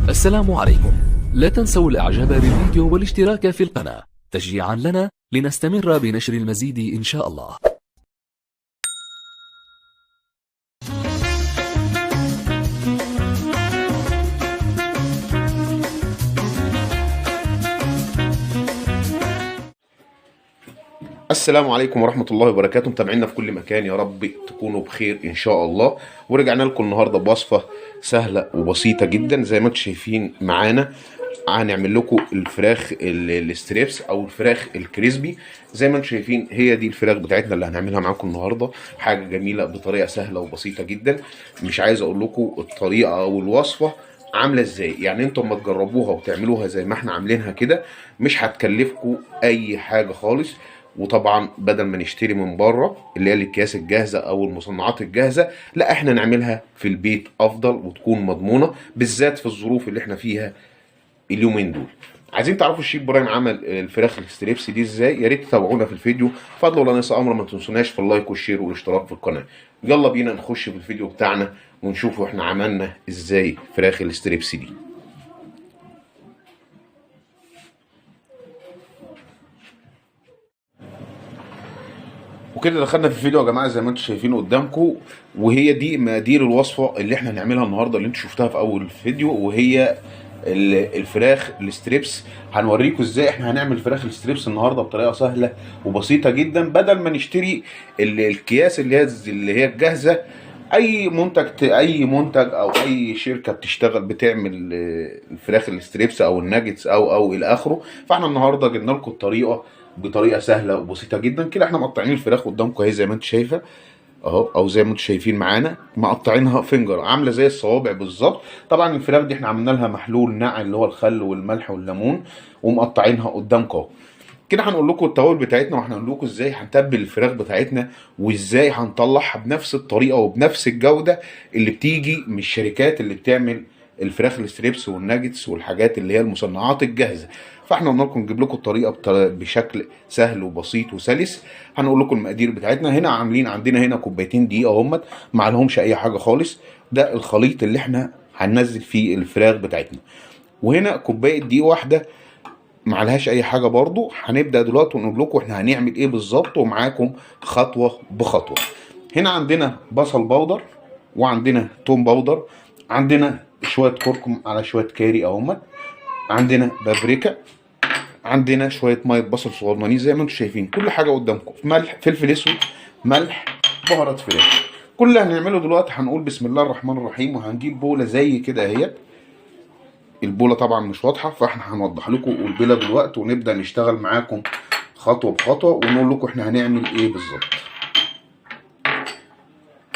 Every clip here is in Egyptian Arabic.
السلام عليكم. لا تنسوا الاعجاب بالفيديو والاشتراك في القناة تشجيعا لنا لنستمر بنشر المزيد ان شاء الله. السلام عليكم ورحمة الله وبركاته. متابعينا في كل مكان، يا رب تكونوا بخير إن شاء الله. ورجعنا لكم النهاردة بوصفة سهلة وبسيطة جدا زي ما انتم شايفين معانا. هنعمل لكم الفراخ ال strips أو الفراخ ال crispy. زي ما انتم شايفين هي دي الفراخ بتاعتنا اللي هنعملها معاكم النهاردة. حاجة جميلة بطريقة سهلة وبسيطة جدا. مش عايز أقول لكم الطريقة أو الوصفة عامله ازاي، يعني انتم ما تجربوها وتعملوها زي ما احنا عاملينها كده مش هتكلفكم اي حاجة خالص. وطبعا بدل ما نشتري من بره اللي هي الاكياس الجاهزة او المصنعات الجاهزة، لا احنا نعملها في البيت افضل وتكون مضمونه، بالذات في الظروف اللي احنا فيها اليومين دول. عايزين تعرفوا الشيف برايم عمل الفراخ ال strips دي ازاي؟ يا ريت تتابعونا في الفيديو. فضل ولا ننسى امر، ما تنسوناش في ال like وال share والاشتراك في القناة. يلا بينا نخش في الفيديو بتاعنا ونشوف احنا عملنا ازاي فراخ ال strips دي. وكده دخلنا في الفيديو يا جماعة زي ما انتم شايفين قدامكم، وهي دي مقادير الوصفة اللي احنا هنعملها النهارده اللي انتم شفتها في اول فيديو، وهي الفراخ ال strips. هنوريكم ازاي احنا هنعمل فراخ ال strips النهارده بطريقة سهلة وبسيطة جدا، بدل ما نشتري الكياس اللي هي الجاهزة. اي منتج او اي شركة بتشتغل بتعمل الفراخ ال strips او الناجتس او الى اخره. فاحنا النهارده جبنا لكم الطريقة بطريقة سهلة وبسيطة جدا. كده احنا مقطعين الفراخ قدامكم اهي زي ما انت شايفه اهو، او زي ما انتم شايفين معانا مقطعينها finger عامله زي الصوابع بالظبط. طبعا الفراخ دي احنا عملنا لها محلول نقع اللي هو الخل والملح والليمون، ومقطعينها قدامكم اهو. كده هنقول لكم التوابل بتاعتنا، وهنقول لكم ازاي هنتبل الفراخ بتاعتنا وازاي هنطلعها بنفس الطريقة وبنفس الجودة اللي بتيجي من الشركات اللي بتعمل الفراخ ال strips وال nuggets والحاجات اللي هي المصنعات الجاهزة. فاحنا قلنا لكم نجيب لكم الطريقة بشكل سهل وبسيط وسلس. هنقول لكم المقادير بتاعتنا. هنا عاملين عندنا هنا كوبايتين دقيق اهمت، ما لهمش اي حاجة خالص. ده الخليط اللي احنا هننزل فيه الفراخ بتاعتنا. وهنا كوباية دقيق واحدة ما عليهاش اي حاجة برضو. هنبدا دلوقتي ونقول لكم احنا هنعمل ايه بالظبط ومعاكم خطوة بخطوة. هنا عندنا بصل powder، وعندنا توم powder، عندنا شوية كركم على شوية كاري اهمت، عندنا بابريكا، عندنا شوية مية بصل صغننين زي ما انتم شايفين. كل حاجة قدامكم، ملح، فلفل اسود، ملح، بهارات فراخ. كل اللي هنعمله دلوقتي هنقول بسم الله الرحمن الرحيم، وهنجيب بوله زي كده اهيت. البوله طبعا مش واضحة، فاحنا هنوضح لكم البوله دلوقتي ونبدا نشتغل معاكم خطوة بخطوة ونقول لكم احنا هنعمل ايه بالظبط.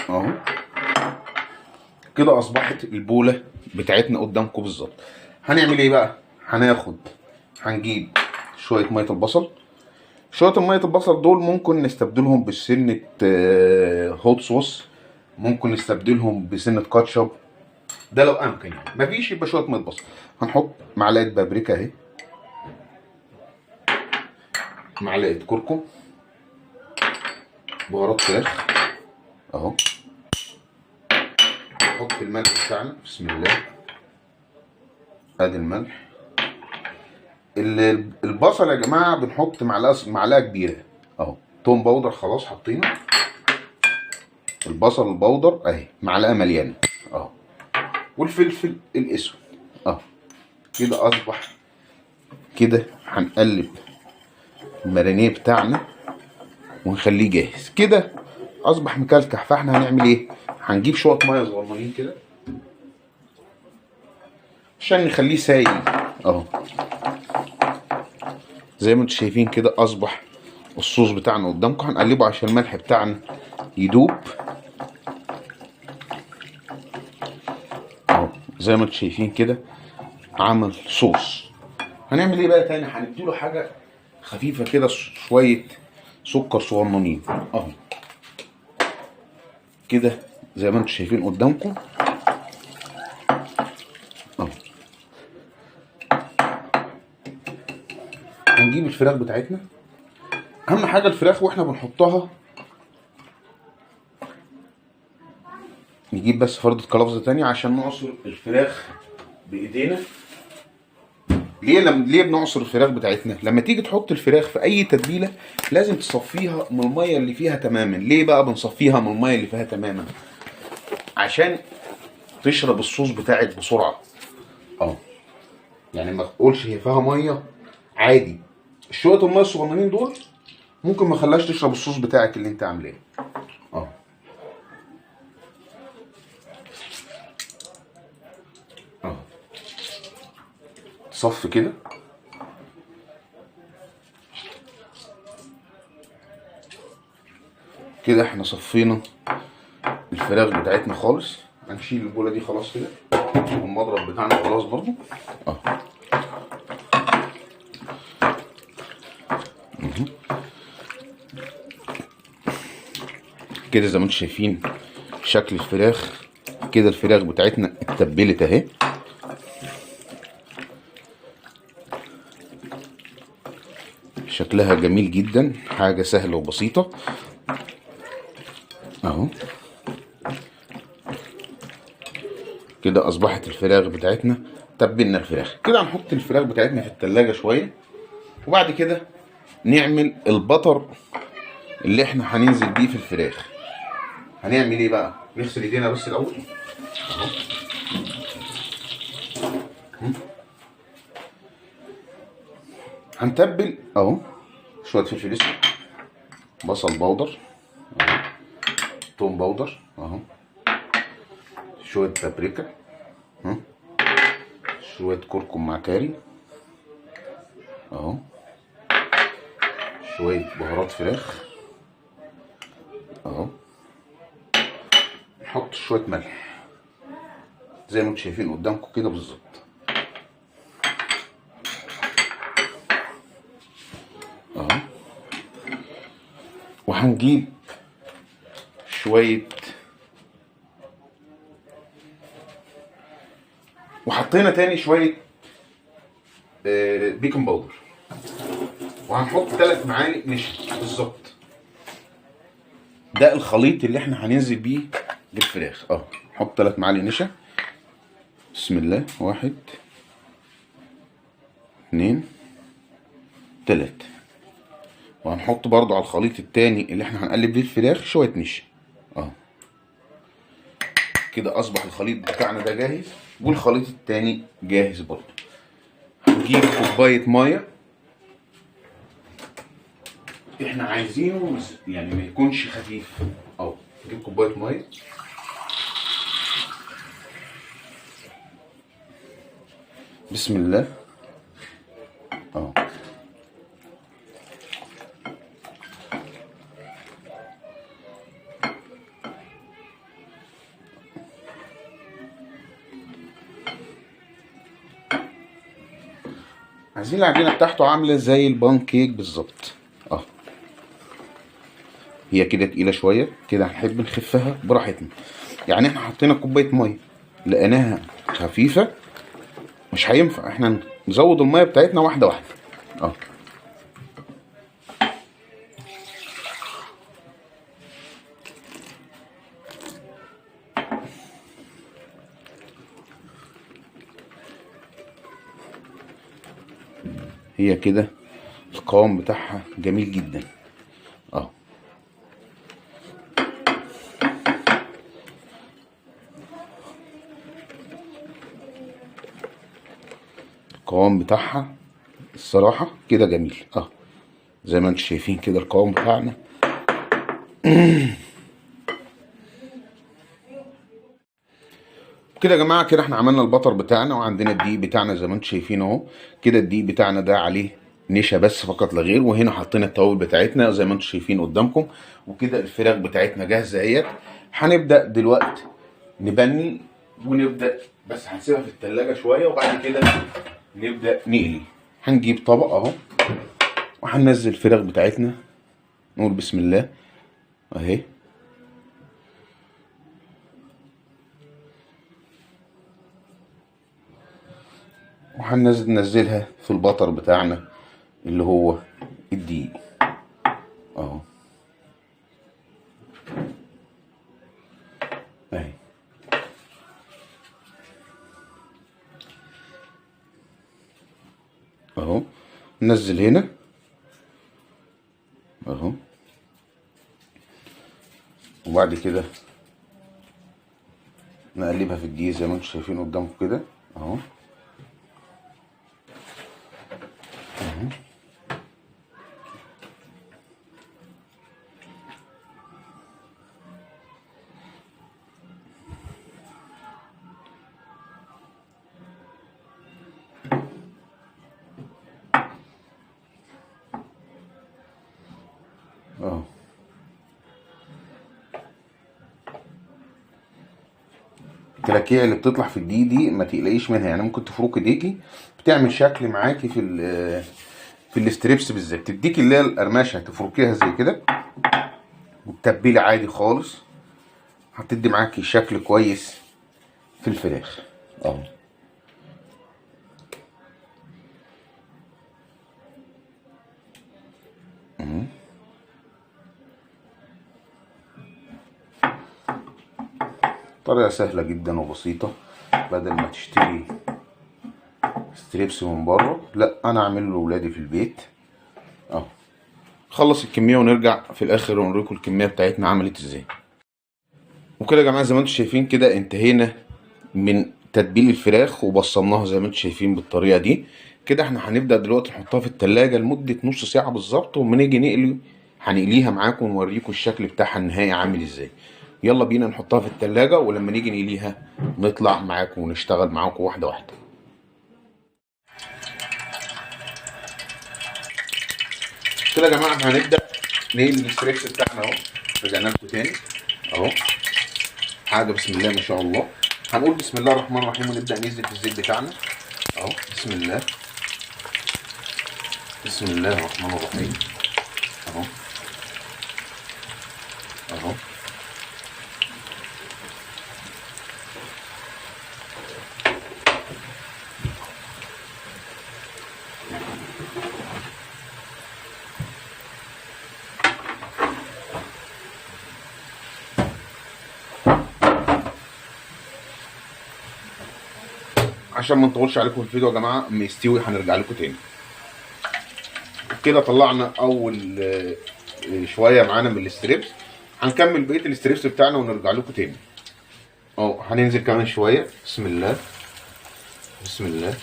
اهو كده اصبحت البوله بتاعتنا قدامكم بالظبط. هنعمل ايه بقى؟ هنجيب شوية مية البصل. شوية مية البصل دول ممكن نستبدلهم بسنة هوت صوص، ممكن نستبدلهم بسنة كاتشب، ده لو امكن يعني. مفيش يبقى شوية مية بصل. هنحط معلقه بابريكا اهي، معلقه كركم، بهارات فراخ اهو، نحط الملح بتاعنا بسم الله. ادي الملح. البصل يا جماعة بنحط معلقه كبيرة اهو. توم powder خلاص حطينا. البصل ال powder اهي معلقه مليانة اهو، والفلفل الاسود اهو. كده اصبح كده. هنقلب المارينيه بتاعنا ونخليه جاهز. كده اصبح مكلكح. فاحنا هنعمل ايه؟ هنجيب شوية مية صغننين كده عشان نخليه سايل اهو. زي ما انتم شايفين كده اصبح الصوص بتاعنا قدامكم. هنقلبه عشان الملح بتاعنا يدوب اهو. زي ما انتم شايفين كده عمل صوص. هنعمل ايه بقى تاني؟ هنديله حاجة خفيفة كده، شوية سكر صغننين اهو كده زي ما انتم شايفين قدامكم اهو. هنجيب الفراخ بتاعتنا. اهم حاجة الفراخ واحنا بنحطها نجيب بس فردة كلفظ تانية عشان نعصر الفراخ بايدينا. ليه بنعصر الفراخ بتاعتنا؟ لما تيجي تحط الفراخ في اي تتبيله لازم تصفيها من المية اللي فيها تماما. ليه بقى بنصفيها من المية اللي فيها تماما؟ عشان تشرب الصوص بتاعك بسرعة. يعني ما تقولش هي فيها مية، عادي شوية المية الصغننين دول ممكن ما خلاش تشرب الصوص بتاعك اللي انت عاملاه. صف كده. كده احنا صفينا الفراخ بتاعتنا خالص. هنشيل البوله دي خلاص كده، والمضرب بتاعنا خلاص برضو. كده زي ما انتم شايفين شكل الفراخ كده، الفراخ بتاعتنا اتبلت اهي. شكلها جميل جدا، حاجة سهلة وبسيطة اهو. كده اصبحت الفراخ بتاعتنا، تبلنا الفراخ كده. هنحط الفراخ بتاعتنا في التلاجة شوية، وبعد كده نعمل البطر اللي احنا هننزل بيه في الفراخ. هنعمل ايه بقى؟ نغسل ايدينا بس الاول اهو. هنتبل اهو شوية فلفل اسود، بصل powder اهو، توم powder اهو، شوية بابريكا، شوية كركم مع كاري اهو، شوية بهارات فراخ اهو، نحط شوية ملح زي ما انتم شايفين قدامكم كده بالظبط. اهو، وهنجيب شوية، وحطينا تاني شوية baking powder، وهنحط 3 معالق نشا بالظبط. ده الخليط اللي احنا هننزل بيه للفراخ. نحط 3 معالق نشا. بسم الله، 1 2 3. وهنحط برضو على الخليط التاني اللي احنا هنقلب بيه الفراخ شوية نشا. كده اصبح الخليط بتاعنا ده جاهز، والخليط التاني جاهز برضو. هنجيب كوباية مية، احنا عايزينه يعني ما يكونش خفيف. نجيب كوباية مية، بسم الله. عايزين العجينة بتاعته عامله زي البان كيك بالظبط. هي كده تقيلة شوية كده، هنحب نخفها براحتنا. يعني احنا حطينا كوباية مية لقيناها خفيفة، مش هينفع احنا نزود المية بتاعتنا واحدة واحدة. هي كده القوام بتاعها جميل جدا. القوام بتاعها الصراحة كده جميل. زي ما انتم شايفين كده القوام بتاعنا. كده يا جماعة، كده احنا عملنا البطر بتاعنا، وعندنا الدقيق بتاعنا زي ما انتم شايفين اهو. كده الدقيق بتاعنا ده عليه نشا بس فقط لا غير، وهنا حطينا التوابل بتاعتنا زي ما انتم شايفين قدامكم. وكده الفراخ بتاعتنا جاهزة اهيت. هنبدا دلوقتي نبني ونبدا، بس هنسيبها في التلاجة شوية وبعد كده نبدا نقلي. هنجيب طبق اهو، وهننزل الفراخ بتاعتنا، نقول بسم الله اهي. وهننزلها في البطر بتاعنا اللي هو الدقيق اهو اهي. اهو. ننزل هنا اهو، وبعد كده نقلبها في الدقيق زي ما انتم شايفين قدامكم كده اهو. اهو. الكلاكيع اللي بتطلع في الدقيق دي ما تقلقيش منها، يعني ممكن تفرك ايديكي بتعمل شكل معاكي في ال strips بالذات، تديكي اللي هي القرمشه، تفركيها زي كده وتتبلي عادي خالص، هتدي معاكي شكل كويس في الفراخ اهو. طريقة سهلة جدا وبسيطة، بدل ما تشتري strips من بره، لا انا اعمل له ولادي في البيت اهو. نخلص الكمية ونرجع في الاخر ونوريكم الكمية بتاعتنا عملت ازاي. وكده يا جماعة زي ما انتم شايفين كده انتهينا من تتبيل الفراخ وبصلناها زي ما انتم شايفين بالطريقة دي كده. احنا هنبدأ دلوقتي نحطها في التلاجة لمدة نص ساعة بالظبط، وما نيجي نقلي هنقليها معاكم ونوريكم الشكل بتاعها النهائي عامل ازاي. يلا بينا نحطها في التلاجة، ولما نيجي نقليها نطلع معاكم ونشتغل معاكم واحدة واحدة. كده يا جماعة احنا هنبدأ نقلي ال strips بتاعنا اهو. رجعنا لكم تاني اهو، حاجة بسم الله ما شاء الله. هنقول بسم الله الرحمن الرحيم ونبدأ ننزل في الزيت بتاعنا اهو. بسم الله، بسم الله الرحمن الرحيم اهو اهو. عشان ما نطولش عليكم الفيديو يا جماعة، اما يستوي هنرجع لكم تاني. كده طلعنا اول شوية معانا من ال strips، هنكمل بقية ال strips بتاعنا ونرجع لكم تاني اهو. هننزل كمان شوية. بسم الله، بسم الله.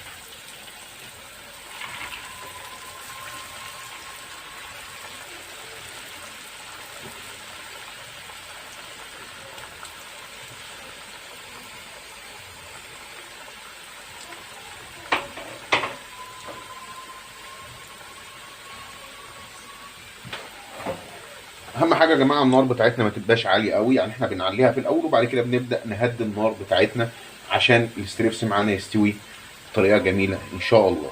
اهم حاجة يا جماعة النار بتاعتنا ما تبقاش عالية قوي، يعني احنا بنعليها في الاول وبعد كده بنبدا نهدي النار بتاعتنا عشان ال strips معانا يستوي بطريقة جميلة ان شاء الله.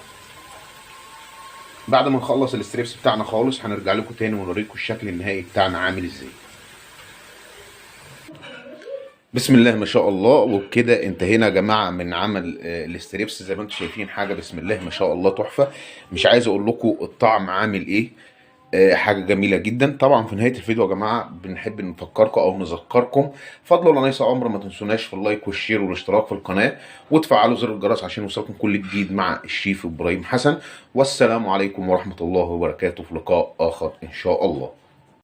بعد ما نخلص ال strips بتاعنا خالص هنرجع لكم تاني ونوريكم الشكل النهائي بتاعنا عامل ازاي. بسم الله ما شاء الله. وبكده انتهينا يا جماعة من عمل ال strips زي ما انتم شايفين، حاجة بسم الله ما شاء الله تحفة. مش عايز اقول لكم الطعم عامل ايه، حاجة جميلة جدا. طبعا في نهاية الفيديو يا جماعة بنحب نفكركم او نذكركم، فضلا وليس امر ما تنسوناش في ال like وال share والاشتراك في القناة، وتفعلوا زر الجرس عشان يوصلكم كل جديد مع الشيف ابراهيم حسن. والسلام عليكم ورحمة الله وبركاته، في لقاء اخر ان شاء الله.